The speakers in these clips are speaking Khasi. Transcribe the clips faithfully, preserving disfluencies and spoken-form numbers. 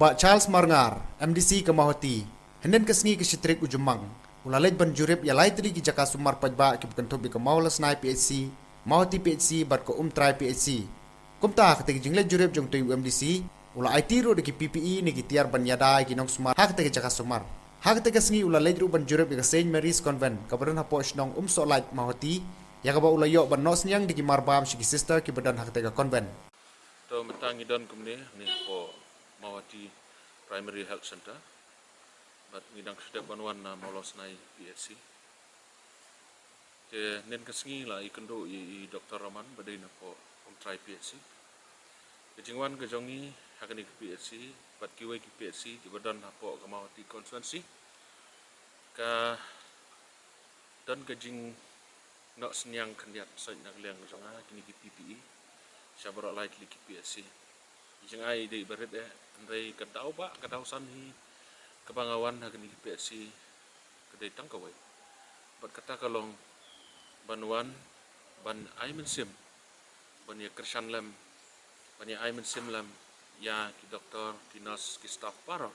Bah Charles Marngar, M D C ka Mawhati, hynnin ka sngi ka shi tarik u Jymmang, u la leit ban jurip ïa lai tylli ki jaka sumar paidbah kiba kynthup ïa ka Mawlasnai P H C, Mawhati P H C bad ka Umtrai P H C. Kumta ha katei ka jingleit jurip jong utei u M D C, u la aiti ruh da ki P P E ne ki tiar ban ïada ïa ki nongsumar ha katei ka jaka sumar. Ha katei ka sngi u la leit ruh ban jurip ïa ka Saint Mary's Convent kaba don hapoh shnong Umsohlait, Mawhati, ïa kaba u la ïoh ban noh synñiang da ki marbam sha ki sister kiba don ha katei ka convent. To mynta ngi don kumne hangne hapoh Mawhati Primary Health Centre. Bad ngi dang shu dep ban wan na Mawlasnai P H C. Te hynnin ka sngi la ïakynduh ïa i Doctor Rahman ba dei na hapoh Umtrai P H C. Ka jingwan ka jong ngi ha kane ka P H C bad kiwei ki P H C kiba don hapoh ka Mawhati constituency, ka don ka jingnoh synñiang khyndiat sait na ka liang ka jong nga ha kine ki P P E sha baroh lai tylli ki P H C. Ka jingai dei ba rit eh, hynrei ka daw ba ka daw san hi kaba nga wan ha kane ka P H C ka dei tang kawei. Bad kata ka long ban wan ban ai mynsiem, ban ïa kyrshan lem, ban ïa ai mynsiem lem ïa ki doktor, ki nurse, ki staff baroh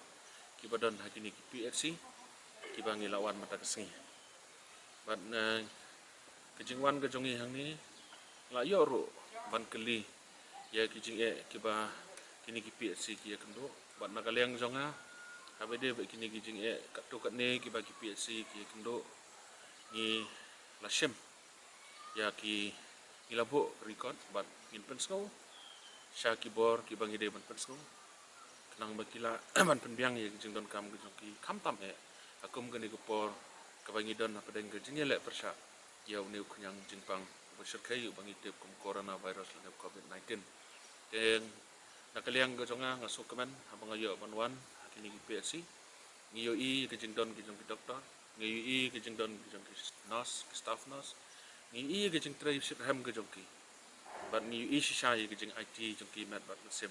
kiba don ha kine ki P H C kiba ngi la wan mynta ka sngi. Bad na ka jingwan ka jong ngi hangne la ïoh ruh ban kylli ïa ki jingeh kiba kine ki P H C ki ïakynduh. Bad na ka liang jong nga, haba dei ba kine ki jingeh katto katne kiba ki P H C ki ïakynduh, ngi la shim ïa ki, ngi la buh record bad ngin pynsngew sha ki bor kiba ngi dei ban pynsngew, khnang ba ki lah ban pynbiang ïa ki jingdonkam ki jong ki, khamtam eh ha kum kane ka por kaba ngi don hapdeng ka jingïaleh pyrshah ïa une u khñiang jingpang uba shyrkhei uba ngi tip kum coronavirus lane covid nineteen. Te na ka liang ka jong nga, nga sngewkmen haba nga ïoh ban wan ha kine ki P H C. Ngi ïohi ka jingdon ki jong ki doktor, ngi ïohi ka jingdon ki jong ki nurse, ki staff nurse, ngi ïohi ka jingtrei shitrhem ka jong ki. Bad ngi ïohi shisha ïa ka jingaiti jong ki met bad mynsiem.